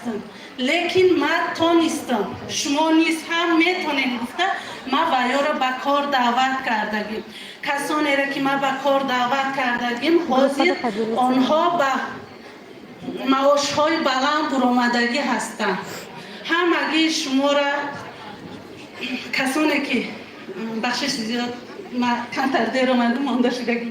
ҳастам, лекин ман тонистам, шумо низ ҳам метонем гуфта, ман ваёро ба кор даъват кардагим. Касонеро ки ман ба кор даъват кардагим, ҳозир онҳо ба маошҳои баланд буромадагӣ ҳастанд. Ҳамагии шуморо, касоне ки, бахшиш зиёд, ман камтар дер омадам, монда шудагӣ.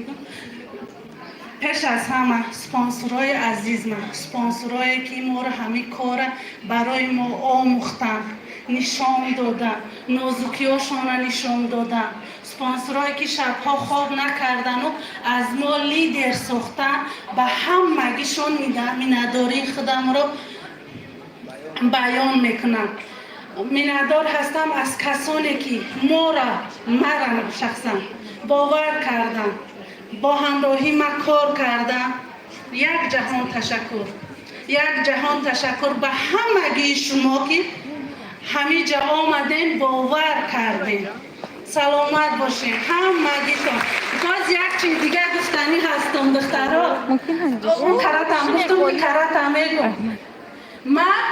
Пеш аз ҳама спонсорҳои азизма, спонсорҳое ки моро ҳамин кора барои мо омӯхтанд, нишон доданд, нозукиҳошонро нишон доданд, спонсорҳое ки шабҳо хоб накардану аз мо лидер сохтанд, ба ҳамагишон миннатдории худамро баён мекунам. Миннатдор ҳастам аз касоне ки моро, мара шахсан бовар карданд, бо ҳамроҳӣ ман кор кардам. Як ҷаҳон ташаккур, як ҷаҳон ташаккур ба ҳамагии шумо, ки ҳамин ҷо омадем, бовар кардем. Саломат бошед ҳамагитон. Боз як чиз дигар гуфтанӣ ҳастам, духтаро. Он каратам гуфтам, каратам мегӯм. Ман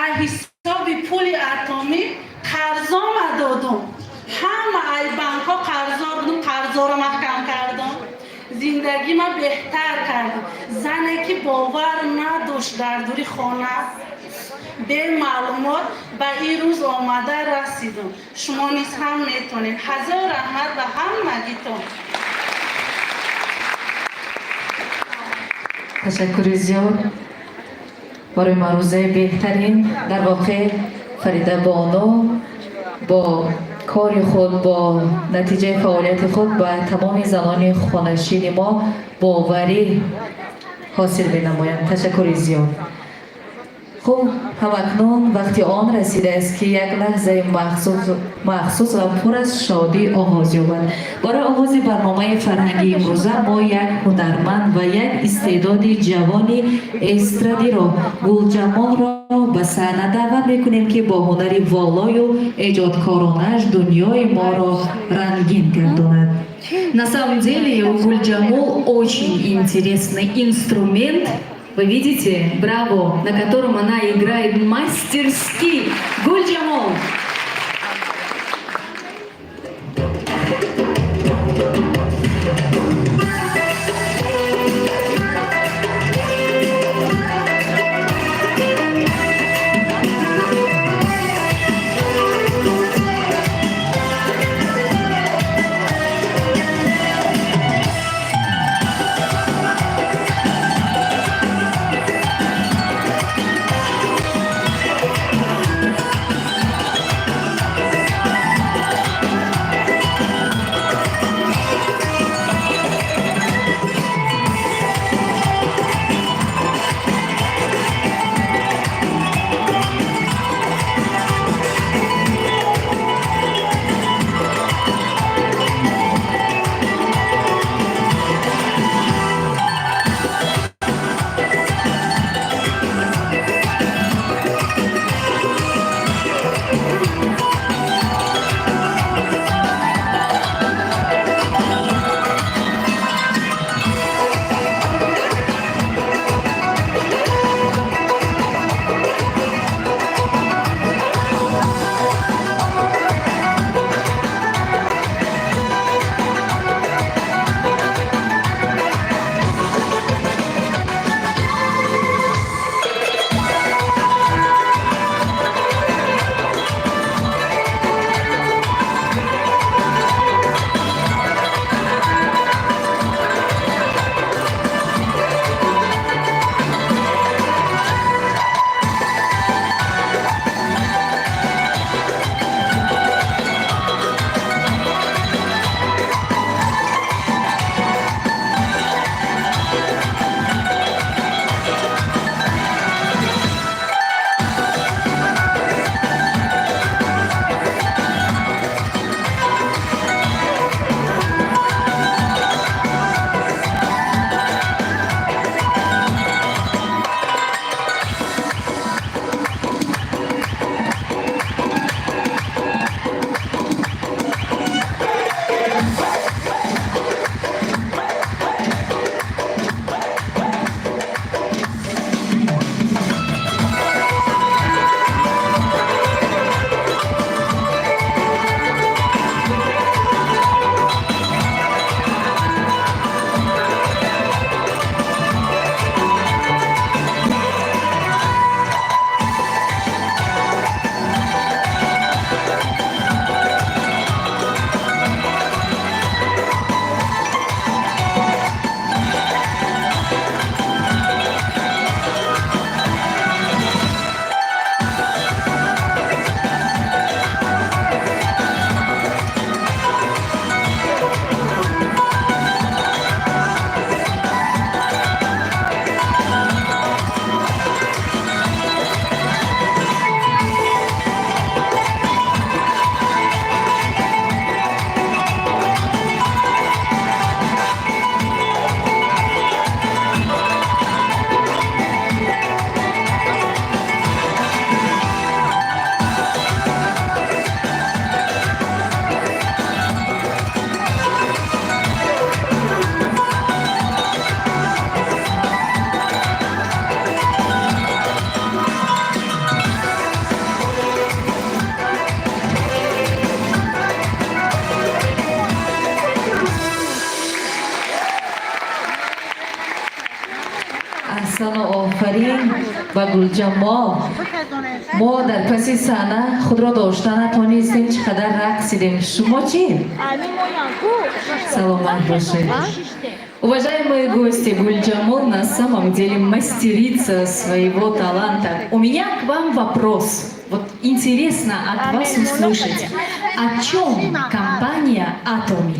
аз ҳисоби пули Атоми қарзома додум. Ҳама ай банкҳо қарздор будум, қарзоро маҳкам кардам, зиндагима беҳтар кардам. Зане ки бовар надошт, дар дури хона бемаълумот ба ин рӯз омада расидум. Шумо низ ҳам метонед. Ҳазор раҳмат ба ҳамагитон. Ташаккури зиёд барои маърузаи беҳтарин. Дар воқеъ, Фарида Бону бо кори худ, бо натиҷаи фаъолияти худ ба тамоми занони хонашини мо боварӣ ҳосил менамоянд. Ташаккури зиёд. Хуб, ҳамакнун вақти он расидааст, ки як лаҳзаи махсус ва пур аз шодӣ оғоз ёбад. Барои оғози барномаи фарҳангии имрӯза мо як ҳунарманд ва як истеъдоди ҷавони эстрадиро, Гулҷамолро ба саҳна даъват мекунем, ки бо ҳунари волою эҷодкоронааш дунёи моро рангин гардонад. На самом деле у Гульджамол очень интересный инструмент. Вы видите, браво, на котором она играет мастерски. Гульджамол! Ба Гулҷамол. Мо дар паси саҳна худро дошта натонистем, чӣ қадар рақсидем. Шумо чӣ? Саломат бошед. Уважаемые гости, Гульджамол на самом деле мастерица своего таланта. У меня к вам вопрос. Вот интересно от вас услышать, о чем компания «Атоми»?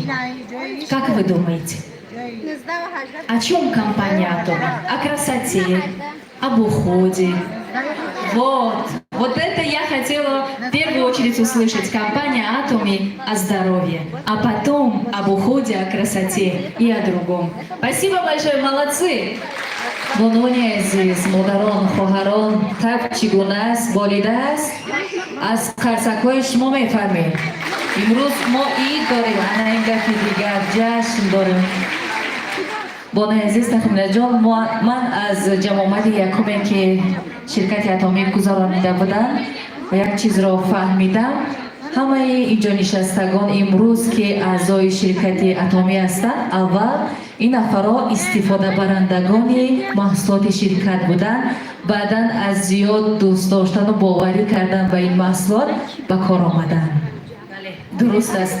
Как вы думаете? О чем компания «Атоми»? О красоте, об уходе. Вот, вот это я хотела в первую очередь услышать. Компания «Атоми» о здоровье, а потом об уходе, о красоте и о другом. Спасибо большое, молодцы! Бонуони азиз, модарон, хоҳарон, таб чӣ гуна аст, болида аст, аз қарсакҳои шумо мефаҳмем. Имрӯз мо ид дорем, ана ин гапи дигар, ҷашн дорем. Бонуи азиз Тахминаҷон, ман аз ҷамъомади якуме, ки ширкати Атомӣ гузаронида буданд, як чизро фаҳмидам: ҳамаи инҷо нишастагон имрӯз, ки аъзои ширкати Атомӣ ҳастанд, аввал ин нафарҳо истифодабарандагони маҳсулоти ширкат буданд, баъдан аз зиёд дӯст доштану боварӣ кардан ба ин маҳсулот ба кор омаданд. Дуруст аст.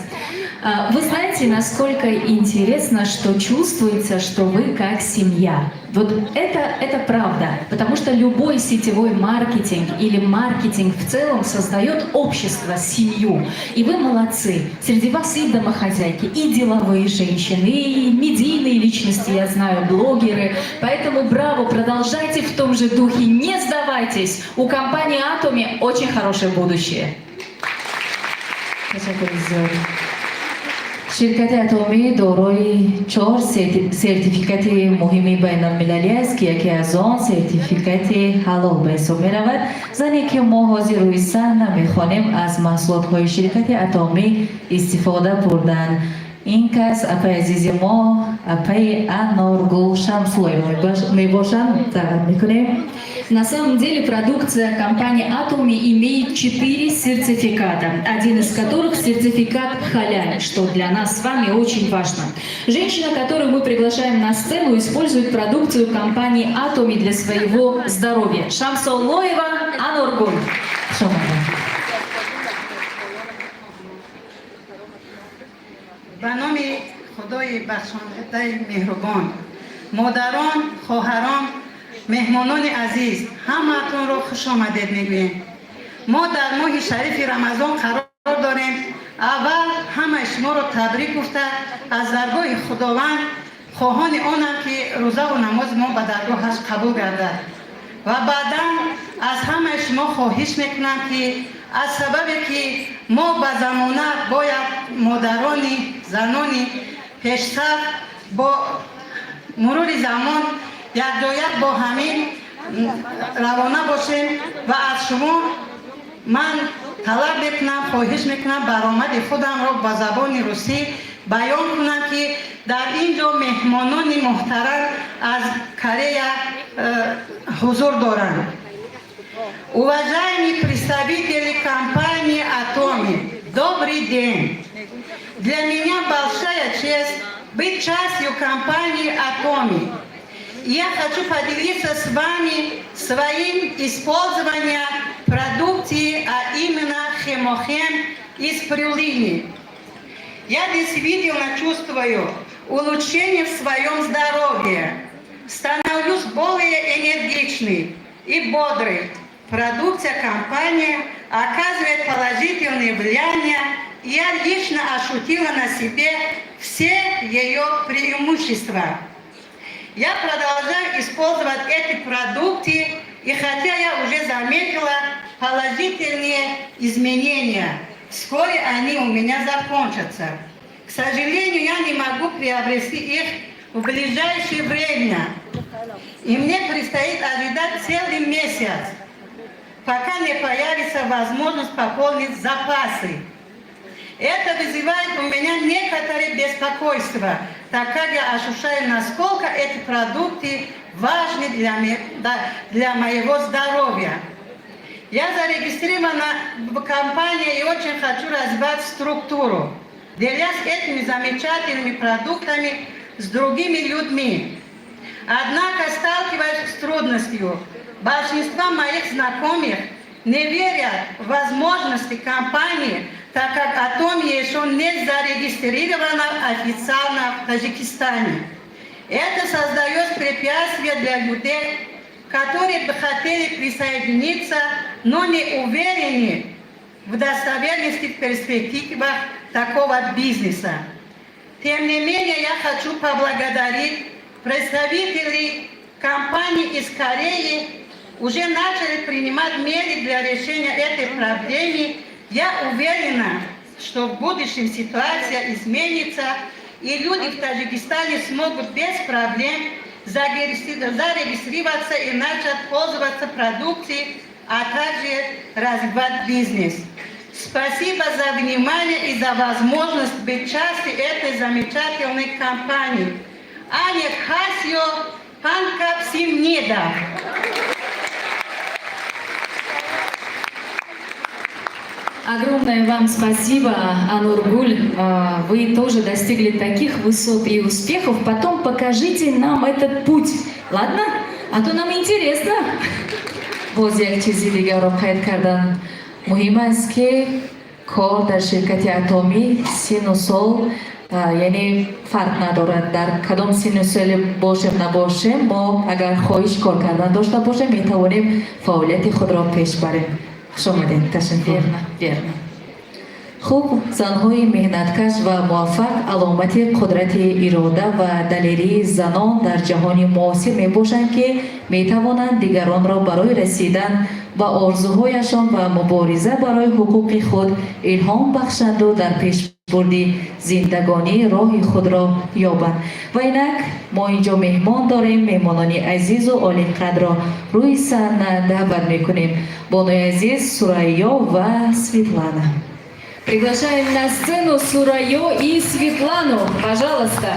Вы знаете, насколько интересно, что чувствуется, что вы как семья. Вот это правда, потому что любой сетевой маркетинг или маркетинг в целом создает общество, семью. И вы молодцы. Среди вас и домохозяйки, и деловые женщины, и медийные личности, я знаю, блогеры. Поэтому браво, продолжайте в том же духе, не сдавайтесь. У компании «Атоми» очень хорошее будущее. Ташаккури зиёд. Ширкати Атомӣ дорои чор сертификати муҳими байналмилалӣ аст, ки яке аз он сертификати ҳалол ба ҳисоб меравад. Зане, ки мо ҳозир рӯи саҳна мехонем, аз маҳсулотҳои ширкати Атомӣ истифода бурданд. Ин кас апаи азизи мо, апаи Аноргул Шамсулоева мебошанд. Даъват мекунем. На самом деле продукция компании «Атоми» имеет четыре сертификата, один из которых сертификат «Халяль», что для нас с вами очень важно. Женщина, которую мы приглашаем на сцену, использует продукцию компании «Атоми» для своего здоровья. Шамсолоева Аноргуль. Хуш омадед. Ба номи Худои бахшондаи меҳрубон. Модарон, хоҳарон, меҳмонони азиз, ҳамаатонро хуш омадед мегӯем. Мо дар моҳи шарифи Рамазон қарор дорем. Аввал ҳамаи шуморо табрик гуфта, аз даргоҳи Худованд хоҳони онам, ки рӯзаву намози мо ба даргоҳаш қабул гардад, ва баъдан аз ҳамаи шумо хоҳиш мекунам, ки аз сабабе ки мо ба замона бояд модарони занони пешсаф бо мурури замон якҷоя бо ҳамин равона бошем, ва аз шумо ман талаб мекунам, хоҳиш мекунам, баромади худамро ба забони русӣ баён кунам, ки дар ин ҷо меҳмонони муҳтарам аз Корея ҳузур доранд. Уважаемые представители компании «Атоми», добрый день! Для меня большая честь быть частью компании «Атоми». Я хочу поделиться с вами своим использованием продукции, а именно хемохем из спирулины. Я действительно чувствую улучшение в своем здоровье. Становлюсь более энергичной и бодрой. Продукция компании оказывает положительное влияние. Я лично ощутила на себе все ее преимущества. Я продолжаю использовать эти продукты, и хотя я уже заметила положительные изменения, вскоре они у меня закончатся. К сожалению, я не могу приобрести их в ближайшее время. И мне предстоит ожидать целый месяц, пока не появится возможность пополнить запасы. Это вызывает у меня некоторое беспокойство, так как я ощущаю, насколько эти продукты важны для моего здоровья. Я зарегистрирована в компании и очень хочу развивать структуру, делясь этими замечательными продуктами с другими людьми. Однако сталкиваюсь с трудностью. Большинство моих знакомых не верят в возможности компании, так как Атоми еще не зарегистрирована официально в Таджикистане. Это создает препятствия для людей, которые бы хотели присоединиться, но не уверены в достоверности в перспективах такого бизнеса. Тем не менее, я хочу поблагодарить представителей компаний из Кореи, уже начали принимать меры для решения этой проблемы. Я уверена, что в будущем ситуация изменится, и люди в Таджикистане смогут без проблем зарегистрироваться и начать пользоваться продукцией, а также развивать бизнес. Спасибо за внимание и за возможность быть частью этой замечательной компании. 안녕하세요, 반갑습니다. Огромное вам спасибо, Анургуль. Вы тоже достигли таких высот и успехов. Потом покажите нам этот путь. Ладно? А то нам интересно. Боз як чизи дигарро қайд кардан муҳим аст, ки кор дар ширкати Атомӣ сину сол яъне фарқ надорад. Дар кадом сину соли бошем набошем, мо агар хоҳиш кор кардан дошта бошем, метавонем фаъолияти худро пеш барем. Хуш омадед, ташаккур. Верно, верно. Хуб, занҳои меҳнаткаш ва муваффақ аломати қудрати ирода ва далерии занон дар ҷаҳони муосир мебошанд, ки метавонанд дигаронро барои расидан ба орзуҳояшон ва мубориза барои ҳуқуқи худ илҳом бахшанду дар пешбурди зиндагонӣ роҳи худро ёбанд. Ва инак мо инҷо меҳмон дорем. Меҳмонони азизу олиқадрро рӯи саҳна даъват мекунем, бонуи азиз Сурайё ва Светлана. Приглашаем на сцену Сурайо и Светлану. Пожалуйста.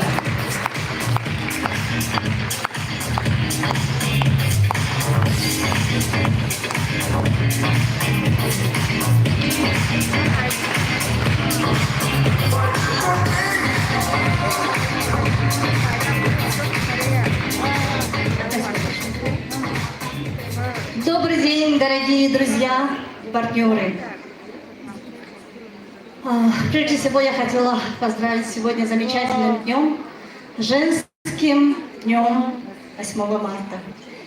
Добрый день, дорогие друзья и партнеры. Прежде всего, я хотела поздравить сегодня замечательным днем, женским днем 8 марта.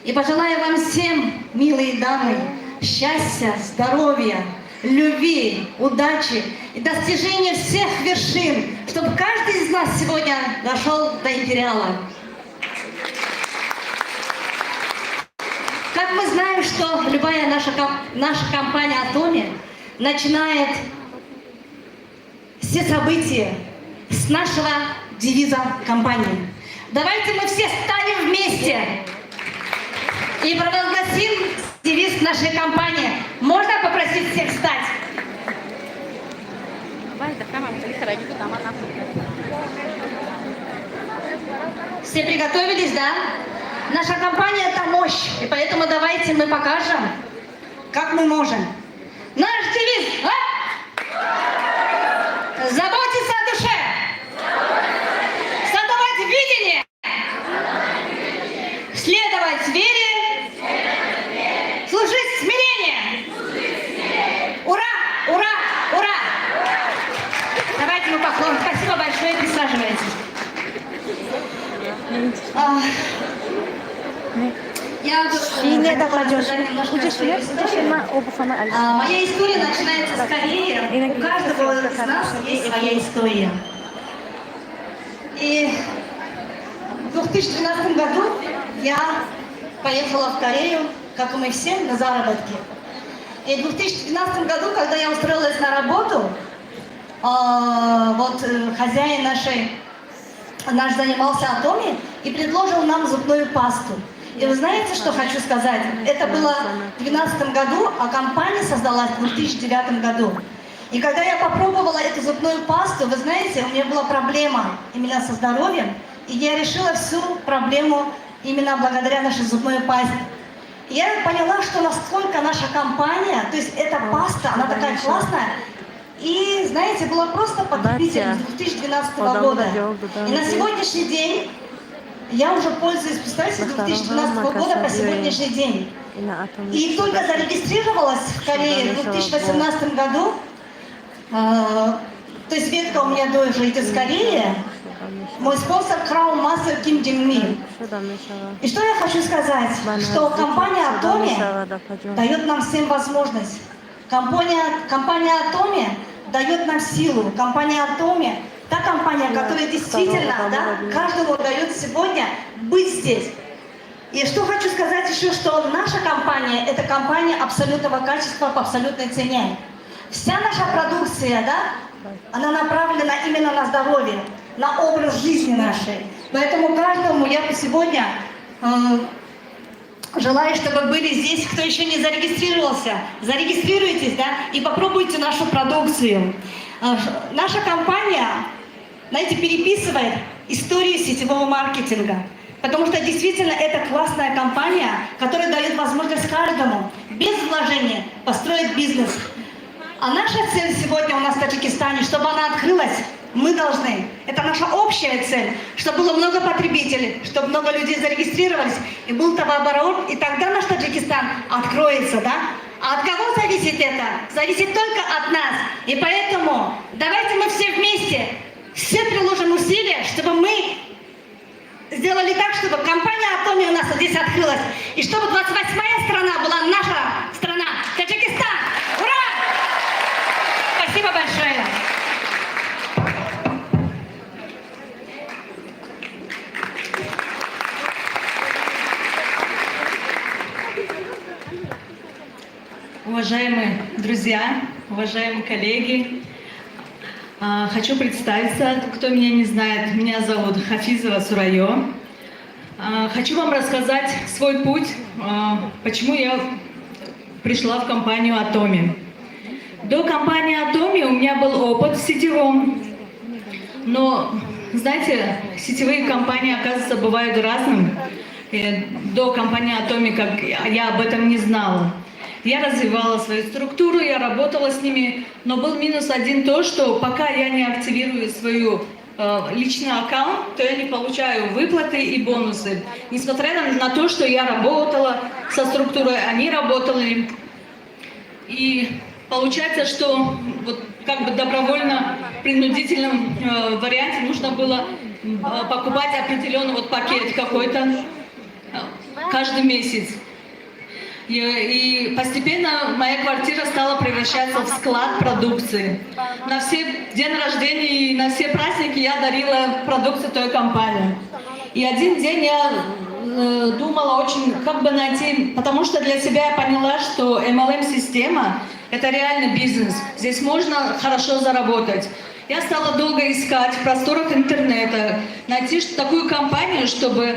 И пожелаю вам всем, милые дамы, счастья, здоровья, любви, удачи и достижения всех вершин, чтобы каждый из нас сегодня дошел до империала. Как мы знаем, что любая наша компания «Атоми» начинает все события с нашего девиза компании. Давайте мы все станем вместе и провозгласим девиз нашей компании. Можно попросить всех встать? Все приготовились, да? Наша компания – это мощь, и поэтому давайте мы покажем, как мы можем. Наш девиз – а? Заботиться о душе, создавать видение, следовать вере, служить смирение. Ура, ура, ура! Давайте мы поклон. Спасибо большое, присаживайтесь. Я бы хотела рассказать немножко о своей истории. Моя история начинается с Кореи. У каждого из нас есть своя история. И в 2012 году я поехала в Корею, как и мы все, на заработки. И в 2012 году, когда я устроилась на работу, вот хозяин наш занимался Атоми и предложил нам зубную пасту. И вы знаете, что хочу сказать? Это было в 2012 году, а компания создалась в 2009 году. И когда я попробовала эту зубную пасту, вы знаете, у меня была проблема именно со здоровьем, и я решила всю проблему именно благодаря нашей зубной пасте. И я поняла, что насколько наша компания, то есть эта паста, она такая классная, и, знаете, была просто потребителем с 2012 года. И на сегодняшний день я уже пользуюсь, представляете, с 2012 года по сегодняшний день. И только зарегистрировалась в Корее в 2018 году, то есть ветка у меня тоже идет с Кореи, мой спонсор Crown Master Ким Джин Ми. И что я хочу сказать, что компания Атоми дает нам всем возможность. Компания Атоми дает нам силу. Компания Атоми — та компания, которая действительно, да, каждому дает сегодня быть здесь. И что хочу сказать еще, что наша компания – это компания абсолютного качества по абсолютной цене. Вся наша продукция, да, она направлена именно на здоровье, на образ жизни нашей. Поэтому каждому я сегодня желаю, чтобы были здесь, кто еще не зарегистрировался, зарегистрируйтесь, да, и попробуйте нашу продукцию. Наша компания, знаете, переписывает историю сетевого маркетинга. Потому что действительно это классная компания, которая дает возможность каждому без вложения построить бизнес. А наша цель сегодня у нас в Таджикистане, чтобы она открылась, мы должны. Это наша общая цель, чтобы было много потребителей, чтобы много людей зарегистрировались, и был товарооборот, и тогда наш Таджикистан откроется, да? А от кого зависит это? Зависит только от нас. И поэтому давайте мы все вместе, все приложим усилия, чтобы мы сделали так, чтобы компания Атоми у нас здесь открылась. И чтобы 28-я страна была наша страна. Таджикистан! Ура! Спасибо большое. Уважаемые друзья, уважаемые коллеги, хочу представиться, кто меня не знает, меня зовут Хафизова Сурайо. Хочу вам рассказать свой путь, почему я пришла в компанию Атоми. До компании Атоми у меня был опыт в сетевом, но, знаете, сетевые компании, оказывается, бывают разными. До компании Атоми, как я об этом не знала. Я развивала свою структуру, я работала с ними, но был минус один то, что пока я не активирую свою личный аккаунт, то я не получаю выплаты и бонусы. Несмотря на то, что я работала со структурой, они работали. И получается, что вот как бы добровольно, в принудительном варианте нужно было покупать определенный вот пакет какой-то каждый месяц. И постепенно моя квартира стала превращаться в склад продукции. На все день рождения и на все праздники я дарила продукцию той компании. И один день я думала очень, как бы найти, потому что для себя я поняла, что MLM-система – это реальный бизнес. Здесь можно хорошо заработать. Я стала долго искать в просторах интернета, найти такую компанию, чтобы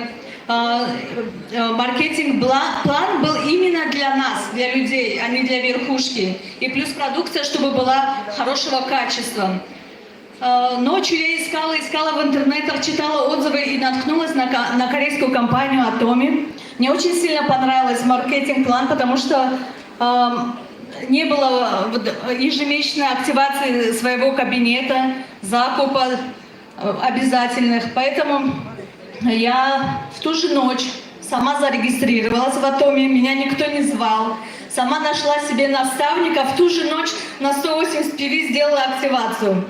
маркетинг-план был именно для нас, для людей, а не для верхушки. И плюс продукция, чтобы была хорошего качества. Ночью я искала, искала в интернетах, читала отзывы и наткнулась на корейскую компанию Атоми. Мне очень сильно понравился маркетинг-план, потому что не было ежемесячной активации своего кабинета, закупа обязательных. Поэтому я в ту же ночь сама зарегистрировалась в Атоме, меня никто не звал. Сама нашла себе наставника, в ту же ночь на 180 PV сделала активацию.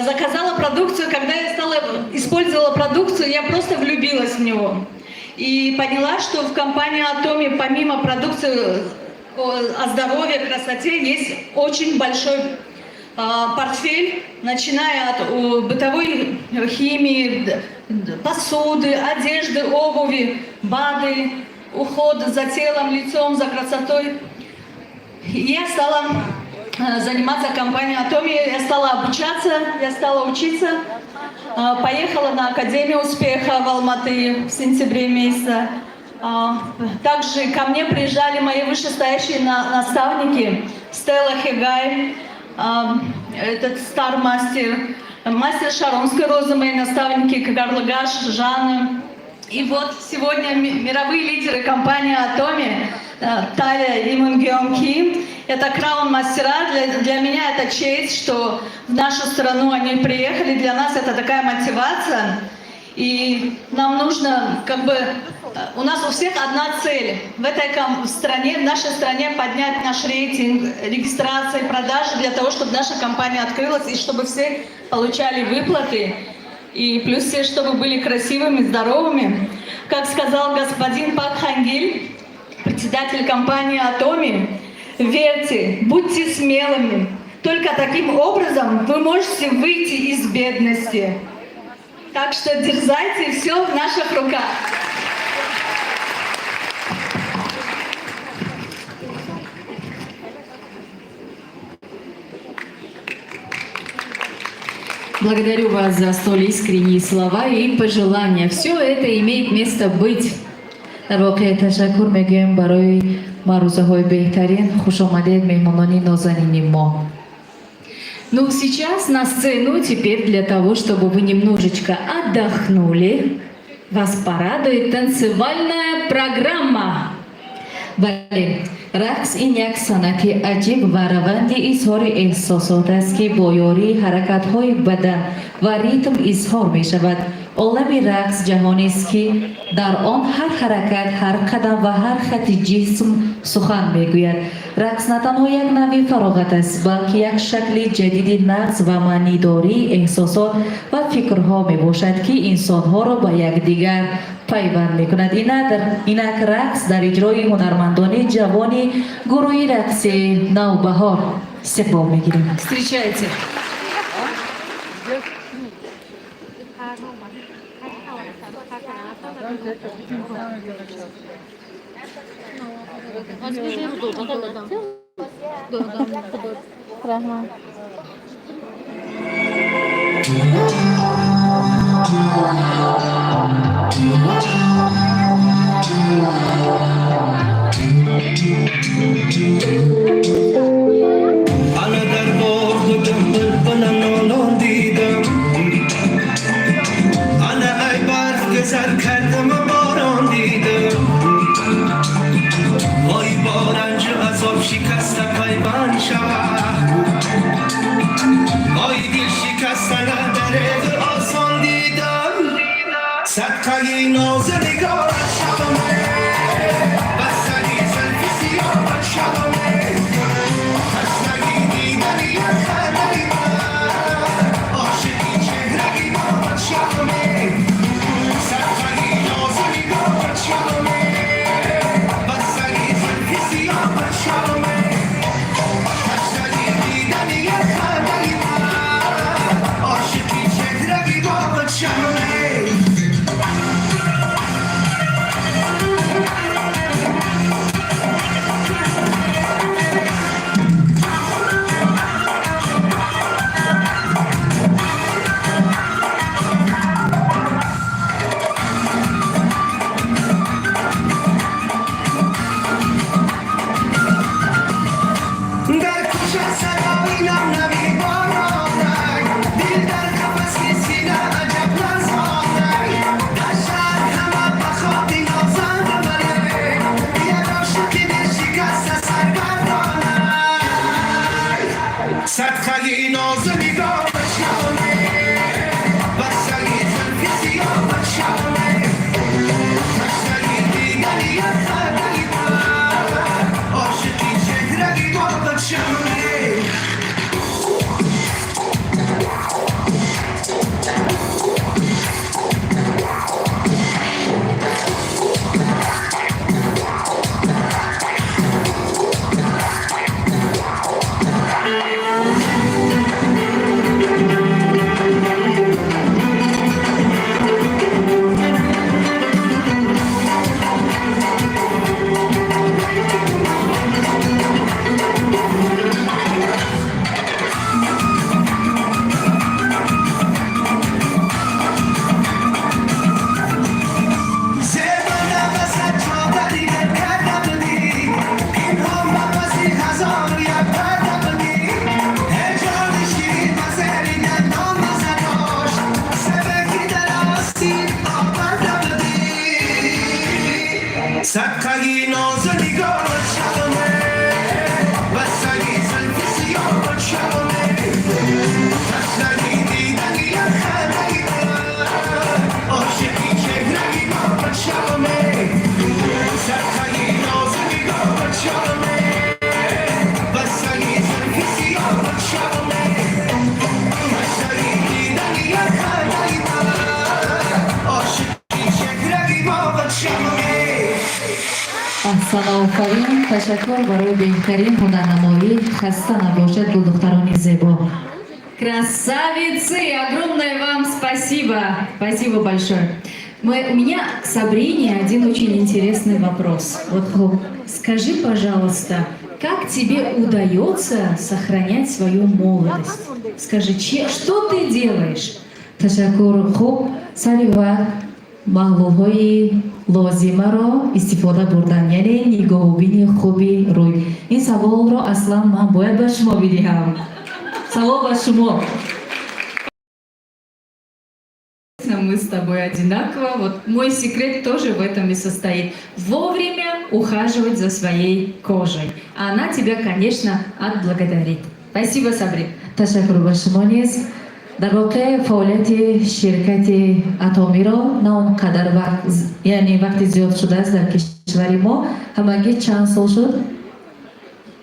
Заказала продукцию, когда я использовала продукцию, я просто влюбилась в него. И поняла, что в компании Атоми помимо продукции о здоровье, красоте, есть очень большой портфель, начиная от бытовой химии, посуды, одежды, обуви, БАДы, уход за телом, лицом, за красотой. И я стала заниматься компанией Атоми, я стала обучаться, я стала учиться. Поехала на Академию успеха в Алматы в сентябре месяце. Также ко мне приезжали мои вышестоящие наставники Стелла Хегай, этот стар-мастер, мастер Шаронской розы, мои наставники Карлыгаш, Жанна. И вот сегодня мировые лидеры компании Атоми, Талия и Мунгён Ким, это краун-мастера. Для меня это честь, что в нашу страну они приехали. Для нас это такая мотивация. И нам нужно как бы У нас у всех одна цель в этой стране, в нашей стране поднять наш рейтинг регистрации, продажи для того, чтобы наша компания открылась и чтобы все получали выплаты. И плюс все, чтобы были красивыми, здоровыми. Как сказал господин Пак Хангиль, председатель компании «Атоми», верьте, будьте смелыми. Только таким образом вы можете выйти из бедности. Так что дерзайте, все в наших руках. Благодарю вас за столь искренние слова и пожелания. Все это имеет место быть. Дар воқеъ ташаккур мегӯем барои маърузаҳои беҳтарин. Хушомадед, меҳмонони нозанини мо. Ну, сейчас на сцену теперь для того, чтобы вы немножечко отдохнули, вас порадует танцевальная программа. Бале, рақс ин як санъати аҷиб ва раванди изҳори эҳсосот аст, ки бо ёрии ҳаракатҳои бадан ва ритм изҳор мешавад. Олами рақс ҷаҳонест, ки дар он ҳар ҳаракат, ҳар қадам ва ҳар хати ҷисм сухан мегӯяд. Рақс на танҳо як навъи фароғат аст, балки як шакли ҷадиди нағз ва маънидории эҳсосот ва фикрҳо мебошад, ки инсонҳоро ба якдигар пайванд мекунад. Инак рақс дар иҷрои ҳунармандони ҷавони гурӯҳи рақси Навбаҳор истиқбол мегирем. Встречайте. Ана дар боғ булбула нолон дидам, ана ай барф гузар кардам, борон дидам. Вой, бо ранҷу азоб шикаста пайванд шавад, вой, дил шикастана дареғ осон дидам. Садқаи нозу нигорат шавам, ба сари зулфи сиёҳат шавам, ташнаги дидани як хандаи ман, ошиқи чеҳраи моҳат шавам. Садқаи нозу нигорат шавам, ба сари зулфи сиёҳат шавам, ташнаги дидани як хандаи ман, ошиқи чеҳраи моҳат шавам. Дар кӯча садои нам-нами боронай, дил дар қафаси сина аҷаб ларзонай. Дар шаҳр ҳама ба хоби нозанд, вале як ошиқи дилшикаста саргардонай. Садқаи нозу нигоҳат шавам, ба сари зулфи сиёҳат шавам, ташнаги дидани як хандаи ман, ошиқи чеҳраи моҳат шавам. Офарин, ташаккур барои беҳтарин ҳунарнамоӣ. Хаста набошед, гулдухтарони зебо. Красавицы! Огромное вам спасибо! Спасибо большое. У меня к Сабрине один очень интересный вопрос. Вот скажи, пожалуйста, как тебе удается сохранять свою молодость? Скажи, что ты делаешь? Ташаккур. Хуб, сари вақт маҳлулҳои лозимаро истифода бурдан, яъне нигоҳубини хуби рӯй. Ин саволро аслан ман бояд ба шумо бидиҳам. Савол ба шумо. Мы с тобой одинаково. Вот мой секрет тоже в этом и состоит. Вовремя ухаживать за своей кожей. А она тебя, конечно, отблагодарит. Спасибо, Сабри. Ташаккур ба шумо низ. Дар воқеъ, фаъолияти ширкати Атомиро на он қадар вақт, яъне вақти зиёд шудааст дар кишвари мо. Ҳамагӣ чанд сол шуд?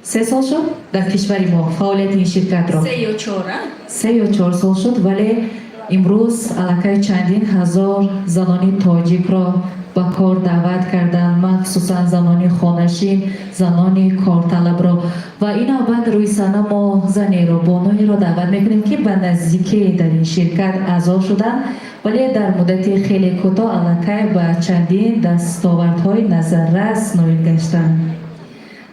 3 сол шуд дар кишвари мо фаъолияти ин ширкатро. 3 ё 4, а? 3 ё 4 сол шуд, вале имрӯз аллакай чандин ҳазор занони тоҷикро ба кор даъват карданд, махсусан занони хонашин, занони корталабро. Ва ин навбат рӯи саҳна мо занеро, бонуеро даъват мекунем, ки ба наздикӣ дар ин ширкат аъзо шуданд, вале дар муддати хеле кӯтоҳ аллакай ба чандин дастовардҳои назаррас ноил гаштанд.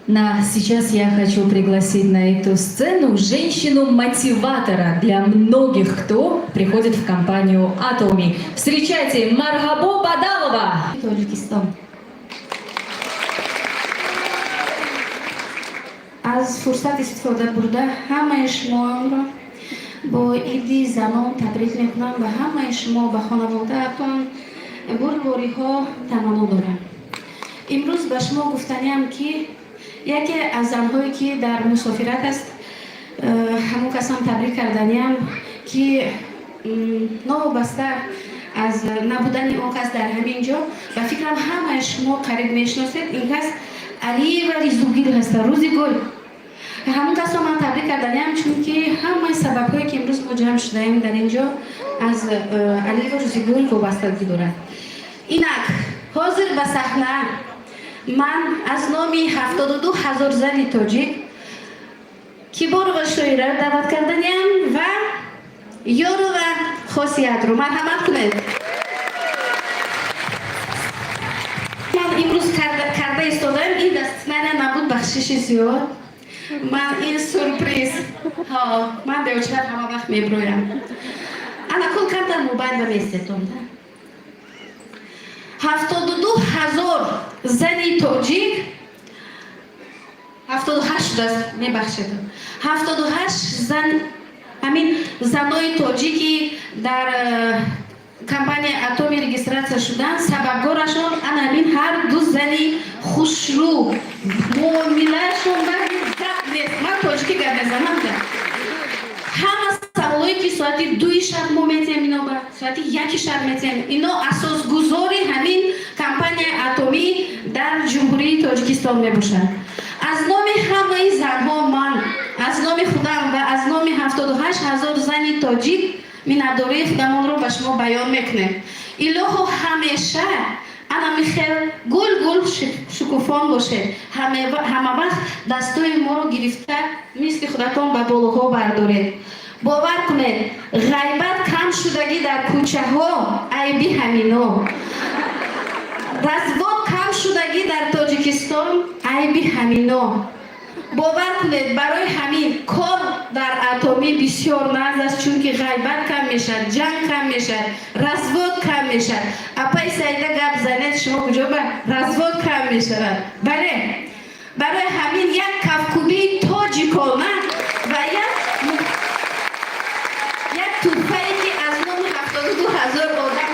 На, сейчас я хочу пригласить на эту сцену женщину-мотиватора для многих, кто приходит в компанию Атоми. Встречайте, Мархабо Бадалова! Тоҷикистон, аз фурсат истифода бурда, ҳамаи шуморо бо иди занон табрик мекунам ва ҳамаи шумо ба хонаводаатон бурдбориҳо таманно дорам. Имрӯз ба шумо гуфтаниам, ки яке аз занҳое, ки дар мусофират аст, ҳамон касам табрик карданиам, ки новобаста аз набудани он кас дар ҳамин ҷо, ба фикрам, ҳамаи шумо қариб мешиносед, ин кас Алиева Ризугил ҳаста, Рӯзи гул. Ҳамон касро ман табрик карданиам, чунки ҳамаи сабабҳое, ки имрӯз мо ҷамъ шудаем дар ин ҷо, аз Алиева Рӯзигул вобастагӣ дорад. Инак, ҳозир ба саҳна ман аз номи 72 000 зани тоҷик Киборова Шоира даъват карданиам ва Ёрова Хосиятро. Марҳамат кунед. Ман имрӯз карда истодаам, ин дастнаря набуд, бахшиши зиёд. Ман ин сюрприз, ҳо, ман беочарат ҳама вақт меброям. Ана кул камтар мобайл ба местетон. 72 000 зани тоҷик, 78 шудааст, мебахшед, 78 зан, ҳамин занои тоҷики дар компания Атоми регистрация шудан, сабабгорашон ана ҳамин ҳар ду зани хушрӯ. Муомилаашон ба гап нест. Ман тоҷикӣ гап мезанам. Ҳама саволое, ки соати 2-и шаб мо метиҳем, ино ба соати 1-и шаб метиҳем, ино асосгузори ҳамин компанияи Атомӣ дар Ҷумҳурии Тоҷикистон мебошад. Аз номи ҳамаи занҳо, ман аз номи худам ва аз номи 78 000 зани тоҷик миннатдории худамонро ба шумо баён мекунем. Илоҳо, ҳамеша ана михел гул гул шукуфон бошед, ҳама вақт дастои моро гирифта, мисли худатон ба болоҳо бардоред. Бовар кунед, ғайбат кам шудагӣ дар кӯчаҳо айби ҳамино, развод кам шудагӣ дар Тоҷикистон айби ҳамино. Бовар кунед, барои ҳамин кор дар Атомӣ бисёр нағз аст, чунки ғайбат кам мешавад, ҷанг кам мешавад, развод кам мешавад. Апаи Саида, гап занед шумо, куҷо ба развод кам мешавад. Бале, барои ҳамин як кафкубии тоҷикона ва як тӯҳфае, ки аз номи 72 000 одам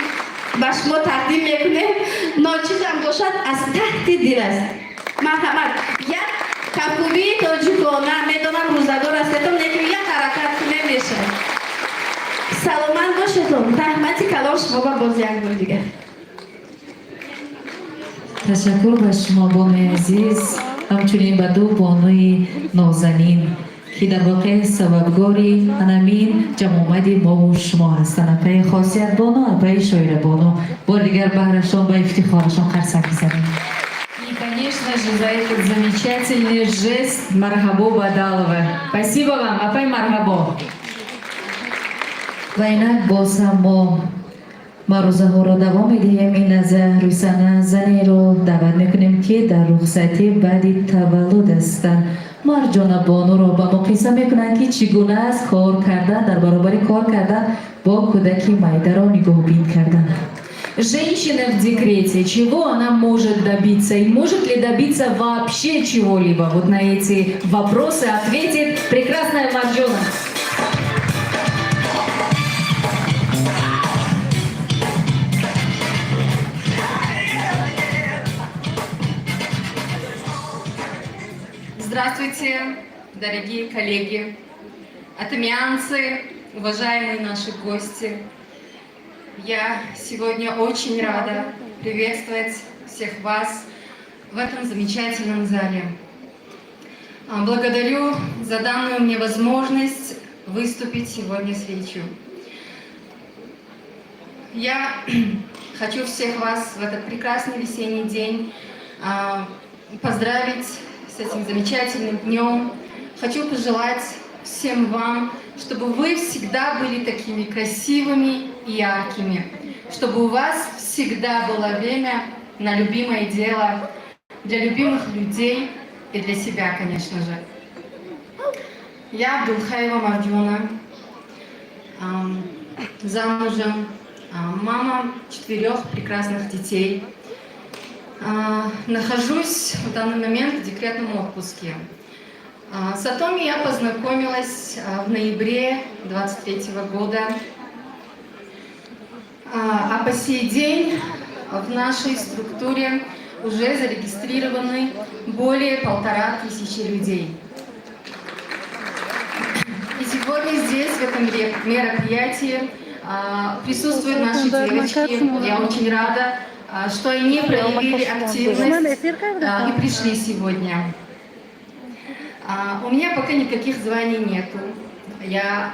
ба шумо тақдим мекунем, ночизам бошад, аз таҳти дил аст. Марҳамат, як кафкубии тоҷикона. Медонам, рӯзадор ҳастетон, лекин як ҳаракат кунем, мешавад. Саломат бошедон, раҳмати калон шумо ба боз як бор дигар. Ташаккур ба шумо, бонуи азиз, ҳамчунин ба ду бонуи нозанин, ки дар воқеъ сабабгори ҳанамин ҷамъомади мову шумо ҳастанд, апаи Хосиятбону, апаи Шоирабону. Бори дигар баҳрашон ба ифтихорашон қарсак бизанем. И, конечно, Конечно же, за этот замечательный жест Мархабо Бадалова. Спасибо вам, апай Мархабо. Ва инак боз ҳам мо маърузаҳоро давом медиҳем. Ин лаҳза рӯи саҳна занеро даъват мекунем, ки дар рухсатӣ баъди таваллуд ҳастанд. Марҷона Бонуро ба мо қисса мекунанд, ки чӣ гуна аст кор кардан, дар баробари кор кардан бо кӯдаки майдаро нигоҳубин кардан. Женщина в декрете, чего она может добиться и может ли добиться вообще чего-либо? Вот на эти вопросы ответит прекрасная Марджона. Здравствуйте, дорогие коллеги, атомианцы, уважаемые наши гости. Я сегодня очень рада приветствовать всех вас в этом замечательном зале. Благодарю за данную мне возможность выступить сегодня с речью. Я хочу всех вас в этот прекрасный весенний день поздравить с этим замечательным днем. Хочу пожелать всем вам, чтобы вы всегда были такими красивыми и яркими, чтобы у вас всегда было время на любимое дело, для любимых людей и для себя, конечно же. Я Абдулхаева Марджона, замужем, мама четырех прекрасных детей. Нахожусь в данный момент в декретном отпуске. С Атоми я познакомилась в ноябре 23 года. А по сей день в нашей структуре уже зарегистрированы более 1500 людей. И сегодня здесь, в этом мероприятии, присутствуют наши девочки. Я очень рада, что они проявили активность и пришли сегодня. У меня пока никаких званий нету. Я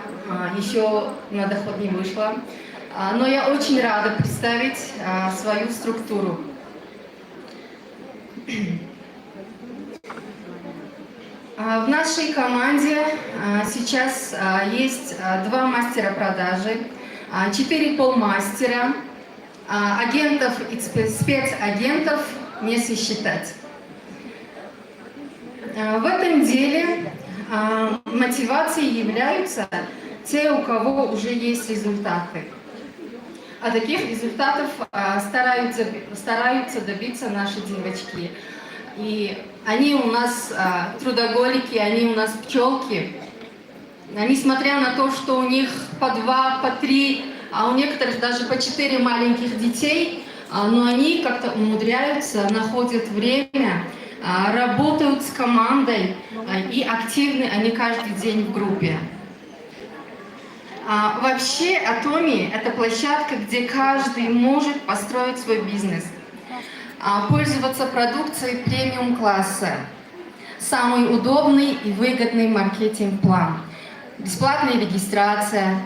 еще на доход не вышла. Но я очень рада представить свою структуру. В нашей команде сейчас есть два мастера продажи, четыре полмастера, агентов и спецагентов не сосчитать. В этом деле мотивацией являются те, у кого уже есть результаты. А таких результатов стараются добиться наши девочки. И они у нас трудоголики, они у нас пчелки. А несмотря на то, что у них по два, по три, а у некоторых даже по четыре маленьких детей, но они как-то умудряются, находят время, работают с командой и активны они каждый день в группе. Вообще Атоми – это площадка, где каждый может построить свой бизнес, пользоваться продукцией премиум-класса. Самый удобный и выгодный маркетинг-план. Бесплатная регистрация,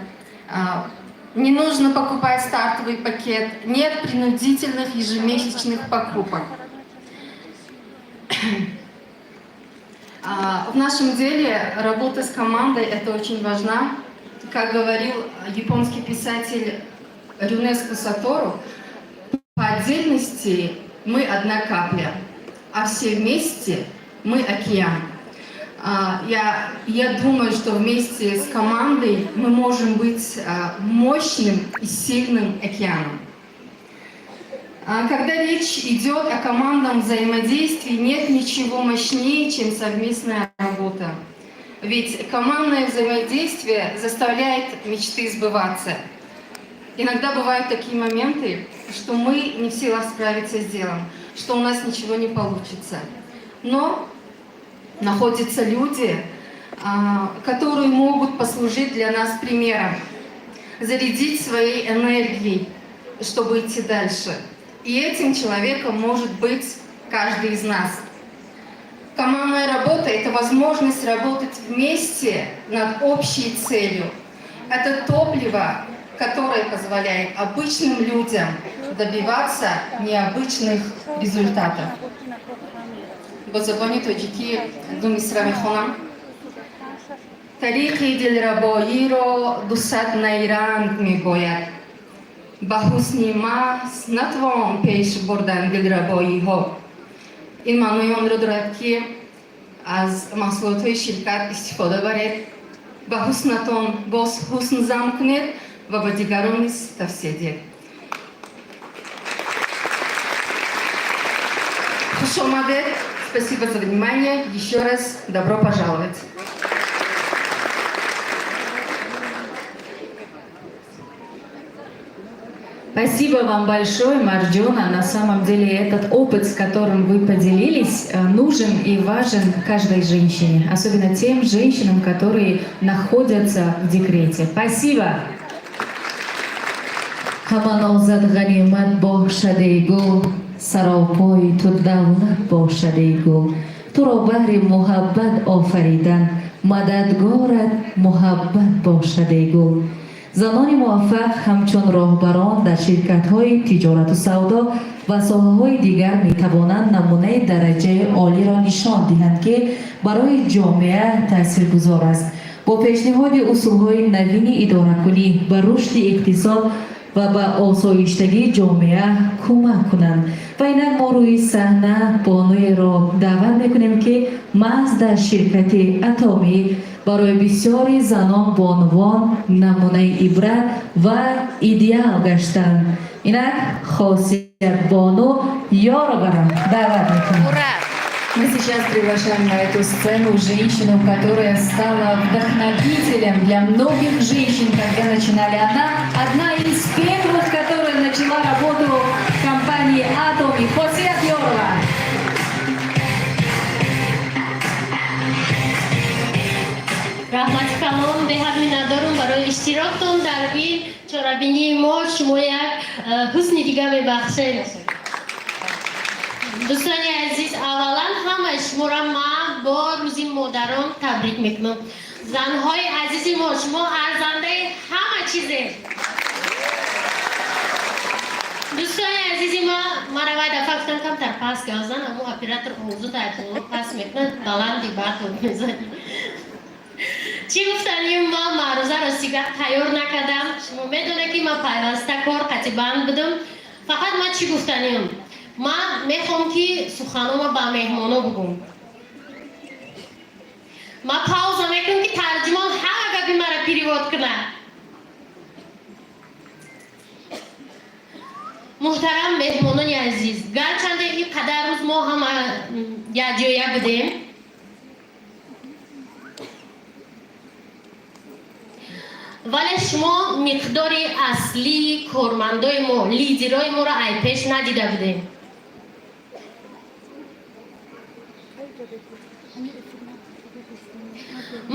не нужно покупать стартовый пакет, нет принудительных ежемесячных покупок. В нашем деле работа с командой – это очень важно. Как говорил японский писатель Рюнеско Сатору, по отдельности мы одна капля, а все вместе мы океан. Я думаю, что вместе с командой мы можем быть мощным и сильным океаном. Когда речь идет о командном взаимодействии, нет ничего мощнее, чем совместная работа. Ведь командное взаимодействие заставляет мечты сбываться. Иногда бывают такие моменты, что мы не в силах справиться с делом, что у нас ничего не получится. Но находятся люди, которые могут послужить для нас примером, зарядить своей энергией, чтобы идти дальше. И этим человеком может быть каждый из нас. Командная работа – это возможность работать вместе над общей целью. Это топливо, которое позволяет обычным людям добиваться необычных результатов. Бо забони тоҷикӣ ду мисра мехонам. Тариқи дилрабоиро 200 найранг мебояд. Ба ҳусни маҳз натвон пеш бурдан дилрабоиҳо. Ин маънои онро дорад, ки аз маҳсулотҳои ширкат истифода баред, ба ҳуснатон боз ҳусн зам кунед ва ба дигарон низ тавсия диҳед. Хуш омадед! Спасибо за внимание. Еще раз добро пожаловать. Спасибо вам большое, Марджона. На самом деле этот опыт, с которым вы поделились, нужен и важен каждой женщине, особенно тем женщинам, которые находятся в декрете. Спасибо! Ҳама нозат ғанимат бошад, эй гул, саропои ту давлат бошад, эй гул. Туро баҳри муҳаббат офаридан, мададгорат муҳаббат бошад, эй гул. Занони муваффақ ҳамчун роҳбарон дар ширкатҳои тиҷорату савдо ва соҳаҳои дигар метавонанд намунаи дараҷаи олиро нишон диҳанд, ки барои ҷомеа таъсиргузор аст. Бо пешниҳоди усулҳои навини идоракунӣ ба рушди иқтисод ва ба осоиштагии ҷомеа кӯмак кунанд. Ва инак мо рӯи саҳна бонуеро даъват мекунем, ки маҳз дар ширкати Атомӣ барои бисёри занон, бонувон намунаи ибрат ва идеал гаштанд. Инак Хосиятбону Ёроваро даъват мекунем. Мы сейчас приглашаем на эту сцену женщину, которая стала вдохновителем для многих женщин, когда начинали. Она одна из первых, которая начала работу в компании «Атоми». Хосият Ёрова. Раҳмати калон, беҳад миннатдорум барои иштироктон дар ин чорабинии мо. Шумо як ҳусни дига мебахшед. Дӯстони азиз, аввалан ҳамаи шуморо ман бо Рӯзи модарон табрик мекунам. Занҳои азизи мо, шумо арзандаи ҳама чизе. Дӯстони азизи ма, мара вай дафъа гуфтам, камтар пас гавзан, аммо оператор овозу дар боло пас мекунад, баланди баъд мезанӣ. Чӣ гуфтаним, ман маърузаро сига тайёр накардам. Шумо медонед, ки ман пайваста кор қатибанд будам. Фақат ман чӣ гуфтаним, ман мехоҳам, ки суханома ба меҳмоно бугум. Ман пауза мекунам, ки тарҷумон ҳама гапи мара перевод кунад. Муҳтарам меҳмонони азиз, гарчанде ин қадар рӯз мо ҳама якҷоя будем, вале шумо миқдори аслии кормандои мо, лидерои моро айпеш надида будем.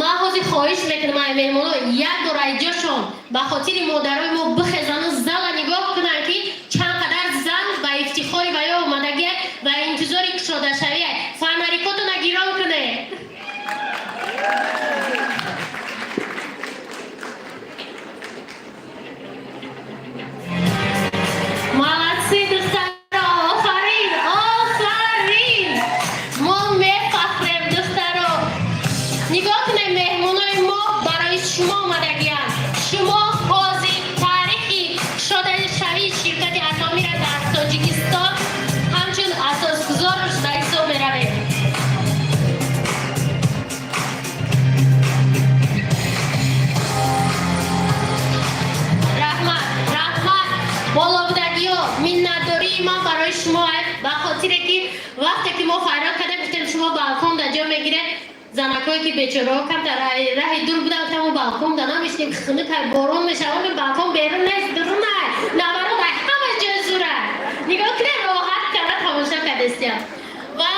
Ман ҳозир хоҳиш мекунам, ай меҳмоно як бор айҷошон ба хотири модарои мо бихезану зала нигоҳ кунанд, ки чанд қадар зан ба ифтихори ва ё омадагия ва интизори кушодашавия. Фонарикотона гирон кунед. Молодцы, духтаро, офарин, офарин! Мо мефахрем, духтаро. Нигоҳ кунед, меҳмонои мо барои шумо омадагиянд. Шумо ҳозир таърихи кушодашавии ширкати Атомиро дар Тоҷикистон ҳамчун асосгузорш ба ҳисоб меравед. Раҳмат, раҳмат, болобудагиҳо. Миннатдории ман барои шумо, ба хотире ки вақте ки мо фарёд кардем, гуфтем, шумо балкон да ҷо мегиред. Занакое ки бечораҳо камтар раҳи дур буданд, гуфтам, мо балкон да намешинем, хунукай, борон мешава, балкон берун нест, дурунай, наоборот, ай ҳама ҷой зура. Нигоҳ кунед, роҳат карда тамошо кардестиям. Ва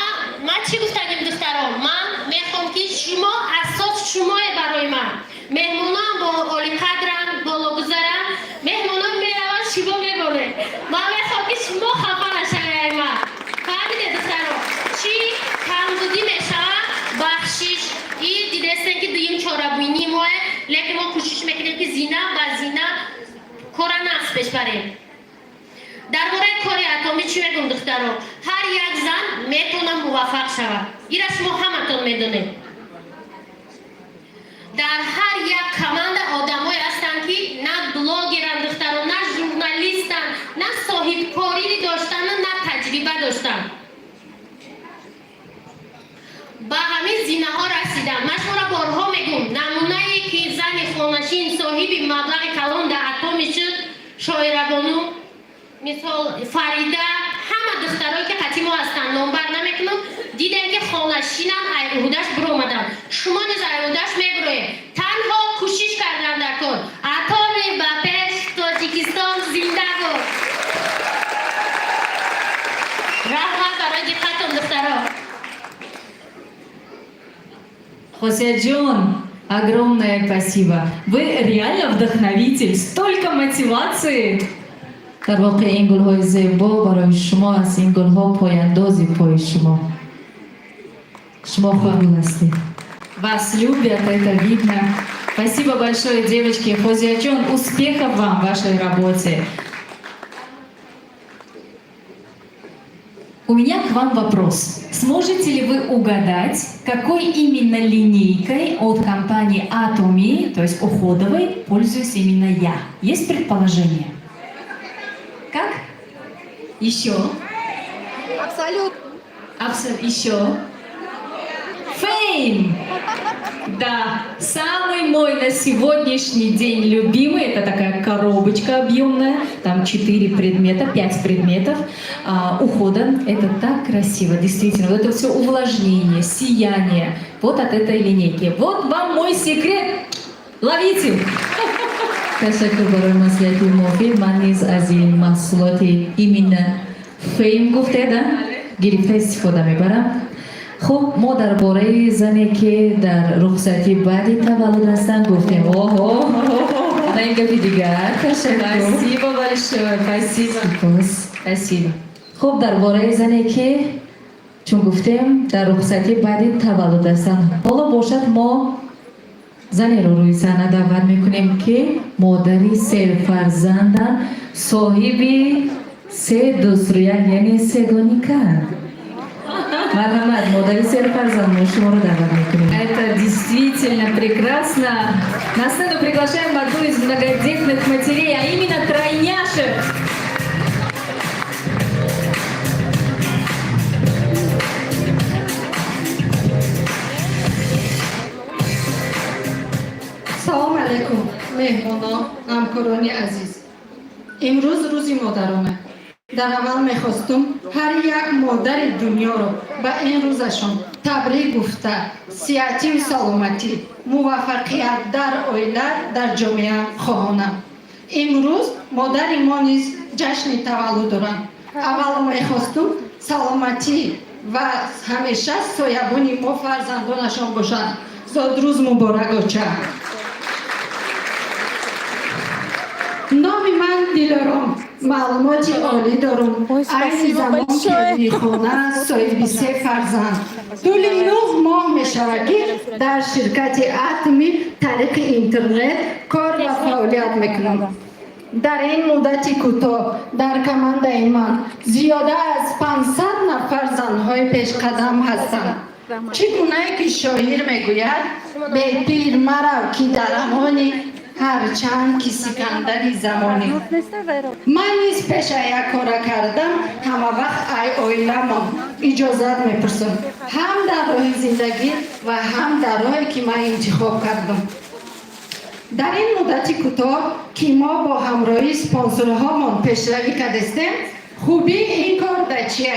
ман чӣ гуфтанем, духтарон, ман мехоҳам, ки шумо асос, шумое барои ман. Меҳмонам бо олиқадранд, бологузаранд, меҳмонон мераванд, шумо мемонед. Ман мехоҳам, ки шумо хафа нашавед. Ман фаҳмидед, духтарон, чӣ камбудӣ мешавад, бахшиш. И дидестем, ки дуюм чорабинии мое, лекин мо кӯшиш мекунем, ки зина ба зина кора нақс пеш барем. Дар бораи кори Атоми чӣ мегӯм, духтаро? Ҳар як зан метавона муваффақ шавад. Ира шумо ҳаматон медонед. Дар ҳар як команда одамое ҳастанд, ки на блогеранд, духтаро, на журналистанд, на соҳибкорӣ доштанд, на таҷриба доштанд. Ба ҳамин зинаҳо расидам. Ман шуморо борҳо мегӯм, намунае ки зани хонашин соҳиби маблағи калон дар Атоми шуд, Шоирабону, мисол, Фарида, ҳама духтарое ки қатъи мо ҳастанд, номбар намекунам, дидем, ки хонашинам ай уҳдаш биромаданд. Шумо низ ай уҳдаш мебироед, танҳо кӯшиш кардан дар кор. Атоми ба пеш, Тоҷикистон зинда бод! Раҳмат барои диққатон, духтаро. Хосиятҷон, огромное спасибо. Вы реально вдохновитель. Столько мотивации. Дар воқеъ ин гулҳои зебо барои шумо аст. Ин гулҳо пояндози пои шумо. Шумо худ гул ҳастед. Вас любят, это видно. Спасибо большое, девочки. Хозиятҷон, успехов вам в вашей работе. У меня к вам вопрос. Сможете ли вы угадать, какой именно линейкой от компании Atomy, то есть уходовой, пользуюсь именно я? Есть предположение? Как? Еще? Абсолют. Абсолют. Еще? Фейм! Да, самый мой на сегодняшний день любимый, это такая коробочка объемная, там 4 предмета, 5 предметов ухода. Это так красиво, действительно. Вот это все увлажнение, сияние, вот от этой линейки. Вот вам мой секрет. Ловите! Ташаккур барои маслиҳати муфид. Ман низ аз ин маҳсулоти именно Фейм гуфтеда гирифта истифода мебарам. Хуб, мо дар бораи зане, ки дар рухсатӣ баъди таваллуд ҳастанд, гуфтем. Оҳо, на ин гапи дигар. Ташаккур. Спасибо большое, спасибо. Сипос. Спасибо. Хуб, дар бораи зане, ки чун гуфтем, дар рухсатӣ баъди таваллуд ҳастанд, ҳоло бошад, мо занеро рӯи саҳна даъват мекунем, ки модари сефарзанданд, соҳиби се дӯстрӯяк, яъне сегониканд. Марҳамат, модари сефарзанд, мо шуморо даъват мекунем. Это действительно прекрасно. На сцену приглашаем одну из многодетных матерей, а именно тройняшек. Салом алайкум, меҳмонон, ҳамкорони азиз. Имрӯз рӯзи модарона. Дар аввал мехостум ҳар як модари дунёро ба ин рӯзашон табрик гуфта, сиҳатию саломатӣ, муваффақият дар оила, дар ҷомеа хоҳонам. Имрӯз модари мо низ ҷашни таваллуд доранд. Аввало мехостум саломатӣ ва ҳамеша соябони мо фарзандонашон бошанд. Зодрӯз муборак, оча! Номи ман Дилором, маълумоти олӣ дорум, айни замон келини хона, соҳиби се фарзанд. Тӯли 9 моҳ мешавад, ки дар ширкати Атоми тариқи интернет кор ва фаъолият мекунам. Дар ин муддати кӯтоҳ дар командаи ман зиёда аз 500 нафар занҳои пешқадам ҳастанд. Чӣ гунае ки шоир мегӯяд: «Бепир марав, ки дар амонӣ, ҳарчанд ки сикандари замонӣ». Ман низ пеша як кора кардам, ҳама вақт ай оиламон иҷозат мепурсам, ҳам дар роҳи зиндагӣ ва ҳам дар роҳе, ки ман интихоб кардам. Дар ин муддати кӯтоҳ, ки мо бо ҳамроҳии спонсорҳомон пешравӣ кардастем, хубии ин кор дар чие?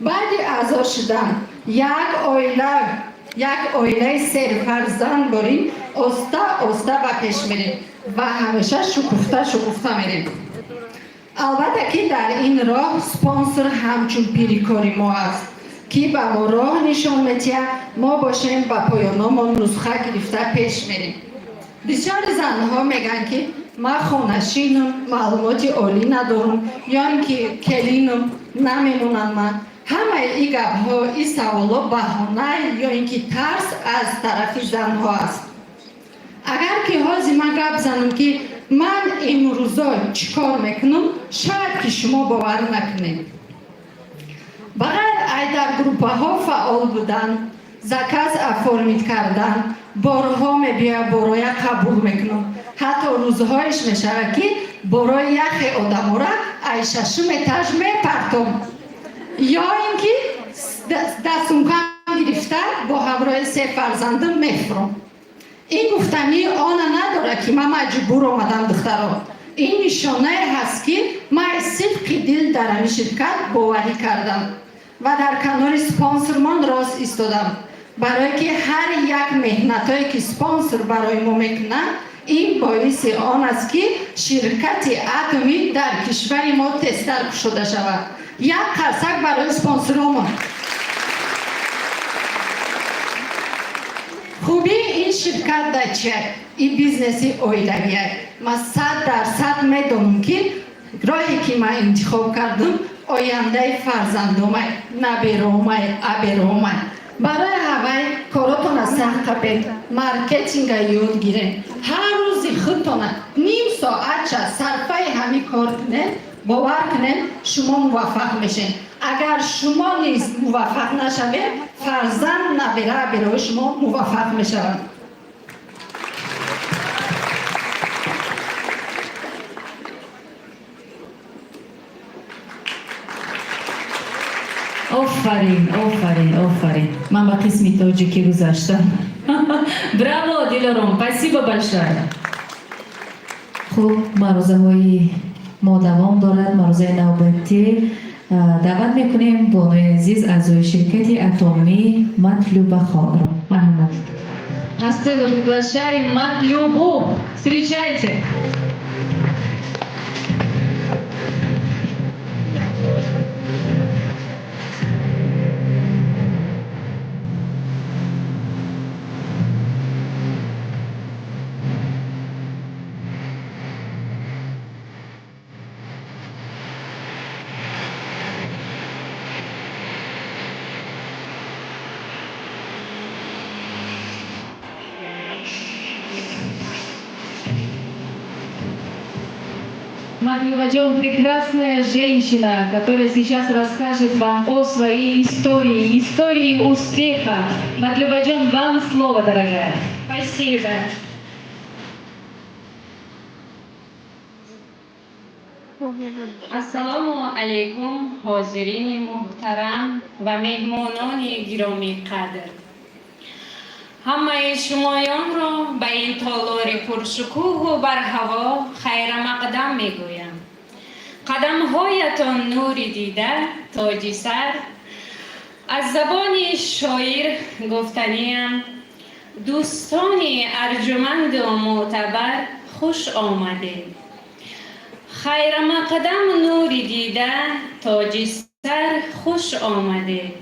Баъди аъзо шудан як оила, як оилаи сефарзанд борим, оста оста ба пеш мерем ва ҳамеша шукуфта шукуфта мерем. Албатта, ки дар ин роҳ спонсор ҳамчун пири кори мо аст, ки ба мо роҳ нишон медиҳад. Мо бошем, ба поёномон нусха гирифта пеш мерем. Бисёри занҳо мегӯянд, ки ман хонашинам, маълумоти олӣ надорам ё ин ки келинам намемонанд. Ман ҳамаи ин гапҳо, ин саволҳо баҳона ё ин ки тарс аз тарафи занҳо аст. Агар ки ҳозир ман гап занам, ки Ман имрӯзо чӣ кор мекунам, шояд ки шумо бовар накунед. Ба ғайр ай дар группаҳо фаъол будан, заказ оформить кардан, борҳо мебиёя, бороя қабул мекунам. Ҳатто рӯзҳоеш мешавад, ки борои яхе одамора ай шашум этаж мепартом ё ин ки дар сумкам гирифта бо ҳамроҳи се фарзандам мефурам. Ин гуфтании она надорад, ки ман маҷбур омадам, духтаро. Ин нишонае ҳаст, ки ман аз сидқи дил дар ҳамин ширкат боварӣ кардам ва дар канори спонсормон рост истодам, барое ки ҳар як меҳнатое, ки спонсор барои мо мекунад, ин боиси он аст, ки ширкати Атоми дар кишвари мо тезтар кушода шавад. Як қарсак барои спонсоромон. Хубии ин ширкат дар чия? Ин бизнеси оилавия. Ман 100% медонам, ки роҳе, ки ман интихоб кардам, ояндаи фарзандомай, наберомай, аберомай. Барои ҳавай коротона сахт қапед, маркетинга ёд гиред, ҳар рӯзи худтона ним соатча сарфаи ҳамин кор кунед. Бовар кунед, шумо муваффақ мешед. Агар шумо низ муваффақ нашавед, фарзанд, набера, аберои шумо муваффақ мешаванд. Офарин, офарин, офарин! Ман ба қисми тоҷикӣ гузаштам. Браво, Дилором, спасибо большое! Хуб, маърузаҳои мо давом дорад. Маърузаи навбатӣ даъват мекунем бонуи азиз, аъзои ширкати Атомӣ Матлюбахонро. Марҳамат. На сцену приглашаем Матлюбу. Встречайте! Матлюбаджон — прекрасная женщина, которая сейчас расскажет вам о своей истории, истории успеха. Матлюбаджон, вам слово, дорогая. Спасибо. Ассалому алайкум, ҳозирини муҳтарам ва меҳмонони гиромиқадр. Ҳамаи шумоёнро ба ин толори пуршукӯҳу барҳаво хайрамақдам мегӯям. Қадамҳоятон нури дида, тоҷи сар. Аз забони шоир гуфтаниям: дӯстони арҷуманду мӯътабар, хуш омадед. Хайрамақдам, нури дида, тоҷи сар, хуш омадед.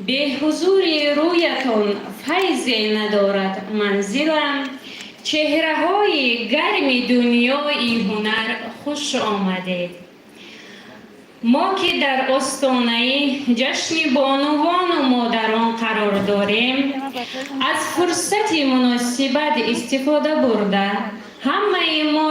Беҳузури рӯятон файзе надорад манзилам. Чеҳраҳои гарми дунёи ҳунар, хуш омадед. Мо ки дар остонаи ҷашни бонувону модарон қарор дорем, аз фурсати муносибат истифода бурда, ҳамаи мо